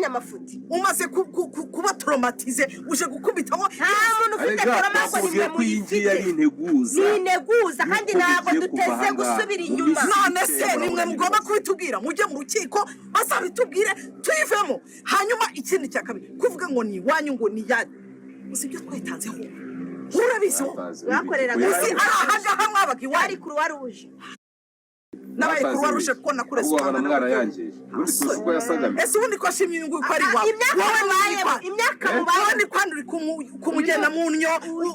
Abanyamafuti. Umaze kuba traumatisé, uje gukubitaho. Nta muntu ufite Arega, trauma, ko bakubwiye nimwe ko iyi ngiyi ari muyifite. integuza. Ni integuza, kandi Yuko ntabwo bigiye kuva duteze ahangaha. gusubira Mu inyuma. minsi None mike se nimwe murabona mugomba ibibazo. kubitubwira? Mujye mu rukiko bazabitubwire, tuyivemo. Hanyuma ikindi cya kabiri, kuvuga ngo ni iwanyu, ngo ni iyanyu, uzi ibyo twayitanzeho? Urabizi wowe? Bakoreraga Uzi ari ahangaha mwabaga Wari iwanyu? Croix Rouge. Nabaye Croix Rouge kuko nakureze. Ahubwo wabona mwarayangije, ubundi tuzi uko yasagamiye. Ese ubundi ko ashimye uyu nguyu ko ari iwawe? Imyaka Wowe mubayemo, ni imyaka Eh? wowe mubayemo. ni kwandi uri kumugenda mu nnyo,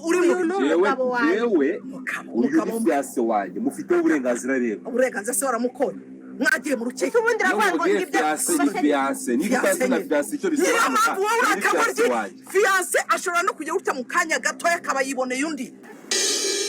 uri Uyu mu ni Jewe, umugabo wanjye. jewe Mugabo, uyu mugabo. ni fiancé wanjye, mufiteho uburenganzira rero. Uburenganzira se waramukoye? Mwagiye mu rukiko? Ese ubundi Iyo uravuga ngo mubwiye ngibyo fiancé, ni fiancé. Niba utazi na fiancé icyo Niyo bisobanura, mpamvu wowe uri ni fiancé akagoryi. wanjye. Fiancé ashobora no kujya gutya mu kanya gatoya akaba yiboneye undi.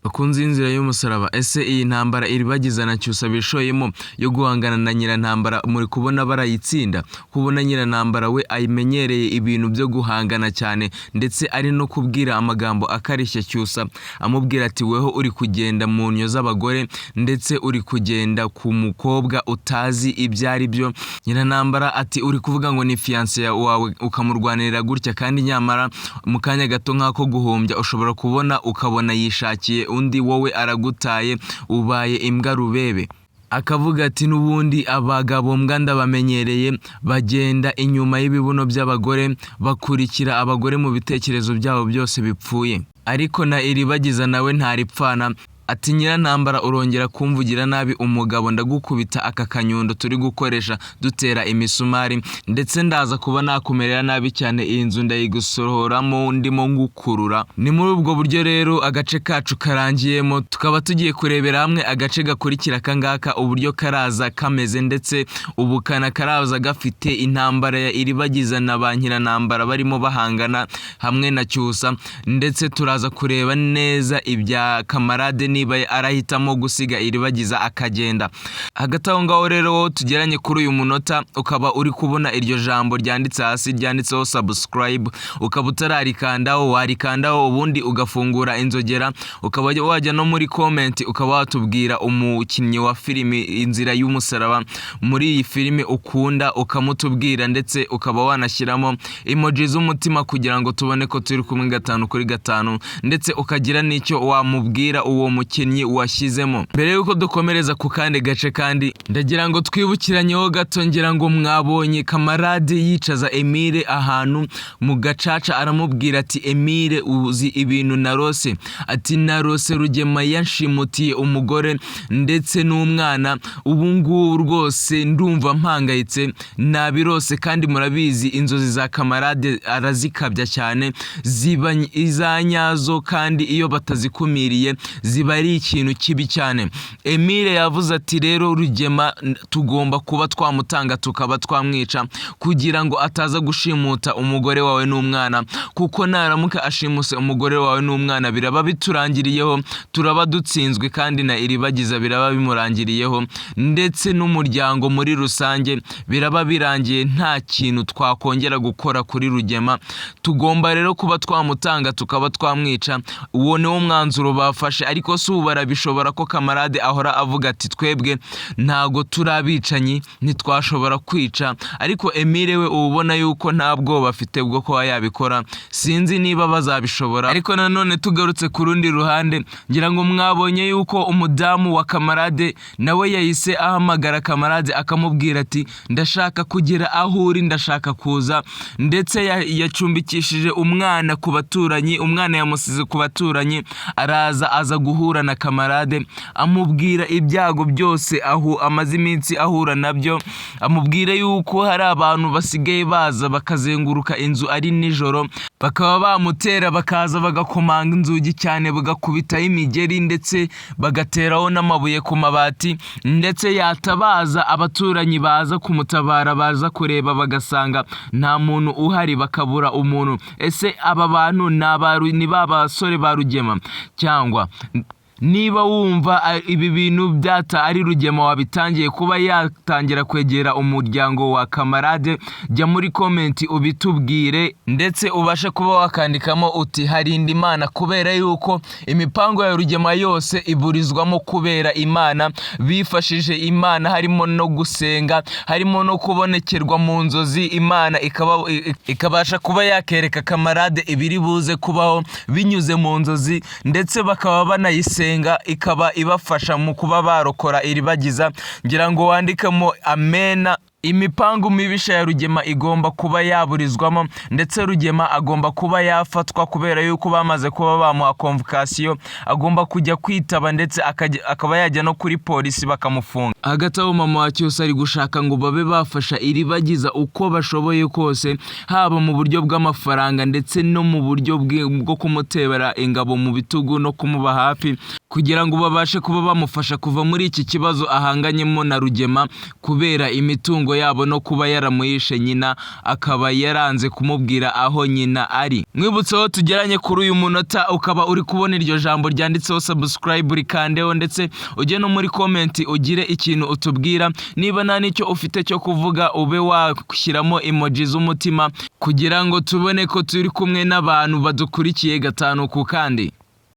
Bakunze inzira y'umusaraba, ese iyi ntambara Iribagiza na Cyusa bishoyemo yo guhangana na Nyirantambara, muri kubona barayitsinda? Kubona Nyirantambara we ayimenyereye ibintu byo guhangana cyane, ndetse ari no kubwira amagambo akarishya Cyusa, amubwira ati: "Weho uri kugenda mu nnyo z'abagore, ndetse uri kugenda ku mukobwa utazi ibyo ari byo." Nyirantambara ati: "Uri kuvuga ngo ni fiancé wawe, ukamurwanirira gutya, kandi nyamara mu kanya gato nk'ako guhumbya ushobora kubona ukabona yishakiye undi, wowe aragutaye, ubaye imbwa rubebe." Akavuga ati: "N'ubundi abagabo mbwa ndabamenyereye, bagenda inyuma y'ibibuno by'abagore, bakurikira abagore mu bitekerezo byabo byose bipfuye." Ariko na Iribagiza nawe ntaripfana, ati: "Nyirantambara, urongera kumvugira nabi umugabo, ndagukubita aka kanyundo turi gukoresha dutera imisumari, ndetse ndaza kuba nakumerera nabi cyane, iyi nzu ndayigusohoramo ndimo ngukurura." Ni muri ubwo buryo rero agace kacu karangiyemo, tukaba tugiye kurebera hamwe agace gakurikira aka ngaka uburyo karaza kameze, ndetse ubukana karaza gafite intambara ya Iribagiza na ba Nyirantambara barimo bahangana hamwe na Cyusa, ndetse turaza kureba neza ibya Kamarade niba arahitamo gusiga Iribagiza akagenda. Hagati aho ngaho rero, wowe tugeranye kuri uyu munota, ukaba uri kubona iryo jambo ryanditse hasi ryanditseho subscribe, ukaba utararikandaho, warikandaho ubundi ugafungura inzogera, ukaba wajya no muri comment ukaba watubwira umukinnyi wa filimi Inzira y'Umusaraba muri iyi filimi ukunda, ukamutubwira, ndetse ukaba wanashyiramo emoji z'umutima kugira ngo tubone ko turi kumwe gatanu kuri gatanu, ndetse ukagira n'icyo wamubwira uwo mukinnyi washyizemo. Mbere y'uko dukomereza ku kandi gace kandi, ndagira ngo twibukiranyeho gato. Ngira ngo mwabonye Kamarade yicaza Emile ahantu mu gacaca, aramubwira ati: "Emile, uzi ibintu narose?" Ati: "Narose Rugema yanshimutiye umugore ndetse n'umwana. Ubu ngubu rwose ndumva mpangayitse, nabirose." Kandi murabizi, inzozi za Kamarade arazikabya cyane, ziba iza nyazo, kandi iyo batazikumiriye ziba ari ikintu kibi cyane. Emile yavuze ati: "Rero Rugema tugomba kuba twamutanga, tukaba twamwica kugira ngo ataza gushimuta umugore wawe n'umwana, kuko naramuka ashimuse umugore wawe n'umwana biraba biturangiriyeho, turaba dutsinzwe, kandi na Iribagiza biraba bimurangiriyeho, ndetse n'umuryango muri rusange biraba birangiye, nta kintu twakongera gukora kuri Rugema. Tugomba rero kuba twamutanga, tukaba twamwica." Uwo ni wo mwanzuro bafashe. Ariko si ubu barabishobora, ko Kamarade ahora avuga ati: "Twebwe ntago turi abicanyi, ntitwashobora kwica"? Ariko Emile we uba ubona yuko nta bwoba afite bwo kuba yabikora. Sinzi niba bazabishobora. Ariko nanone tugarutse ku rundi ruhande, ngira ngo mwabonye yuko umudamu wa Kamarade nawe yahise ahamagara Kamarade, akamubwira ati: "Ndashaka kugera aho uri, ndashaka kuza." Ndetse yacumbikishije umwana ku baturanyi, umwana yamusize ku baturanyi, araza aza guhura na Kamarade, amubwira ibyago byose aho amaze iminsi ahura nabyo, amubwira yuko hari abantu basigaye baza bakazenguruka inzu ari nijoro, bakaba bamutera, bakaza bagakomanga inzugi cyane, bagakubitaho imigeri, ndetse bagateraho n'amabuye ku mabati, ndetse yatabaza abaturanyi baza kumutabara, baza kureba bagasanga nta muntu uhari, bakabura umuntu. Ese aba bantu ni ba basore ba Rugema cyangwa Niba wumva ibi bintu byata ari Rugema wabitangiye kuba yatangira kwegera umuryango wa Kamarade, jya muri comment ubitubwire, ndetse ubashe kuba wakandikamo uti harinda Imana, kubera yuko imipango ya Rugema yose iburizwamo kubera Imana. Bifashije Imana, harimo no gusenga, harimo no kubonekerwa mu nzozi, Imana ikabasha kuba yakereka Kamarade ibiri buze kubaho binyuze mu nzozi, ndetse bakaba banayisenga ikaba ibafasha mu kuba barokora Iribagiza. Ngira ngo wandikemo amena. Imipangu mibisha ya Rugema igomba kuba yaburizwamo, ndetse Rugema agomba kuba yafatwa kubera yuko bamaze kuba bamuha convocation, agomba kujya kwitaba, ndetse akaba yajya no kuri polisi bakamufunga. Hagati aho mama wa Cyusa ari gushaka ngo babe bafasha Iribagiza uko bashoboye kose, haba mu buryo bw'amafaranga ndetse no mu buryo bwo kumutebera ingabo mu bitugu no kumuba hafi, kugira ngo babashe kuba bamufasha kuva muri iki kibazo ahanganyemo na Rugema kubera imitungo yabo no kuba yaramuhishe nyina, akaba yaranze kumubwira aho nyina ari. Mwibutse aho tugeranye kuri uyu munota, ukaba uri kubona iryo jambo ryanditseho subscribe, rikandeho, ndetse ujye no muri comment ugire ikintu utubwira. Niba nta n'icyo ufite cyo kuvuga, ube washyiramo emoji z'umutima kugira ngo tubone ko turi kumwe n'abantu badukurikiye gatanu ku kandi.